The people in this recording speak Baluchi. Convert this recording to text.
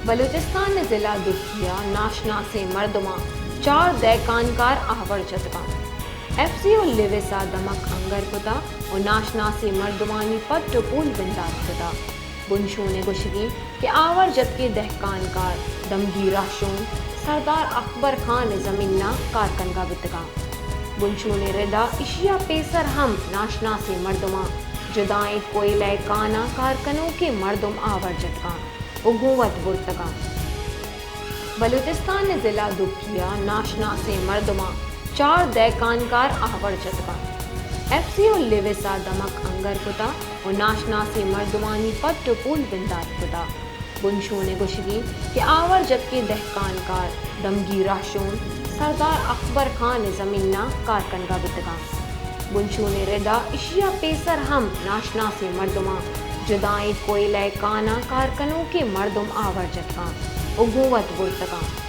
بلوچستان ءِ ضلع دکی ءَ ناشناسیں مردماں چار دہکانکار آور جتگاں۔ ایف سی ءُ لیویس ءَ دمک انگر کتا ءُ ناشناسیں مردمانی پٹ ءُ پول بندات کتا۔ بنشون ءِ گوشگی کہ آور جتکیں دہکانکار دمگی رہشون سردار اکبر خان ءِ زمین ءَ کار کنگا بیتگاں۔ بنشون ءِ ردا اشیا پیسر ہم ناشناسیں مردماں جدائیں کوئلہ ءِ کاناں کار کنوکیں مردم آور جتگاں ءُ گوں وت برتگاں۔ بلوچستان ءِ ضلع دکی ءَ ناشناسیں مردماں چار دہکانکار آور جتگاں۔ ایف سی ءُ لیویس ءَ دمک انگر کتا ءُ ناشناسیں مردمانی پٹ ءُ پول بندات کتا۔ بنشون ءِ گوشگی کہ آور جتکیں دہکانکار دمگی رہشون سردار اکبر خان ءِ زمین ءَ کار کنگا بیتگاں۔ بنشون ءِ ردا اشیا پیسر ہم ناشناسیں مردماں جدائیں کوئلہ ءِ کاناں کار کنوکیں مردم آور جتگاں ءُ گوں وت برتگاں۔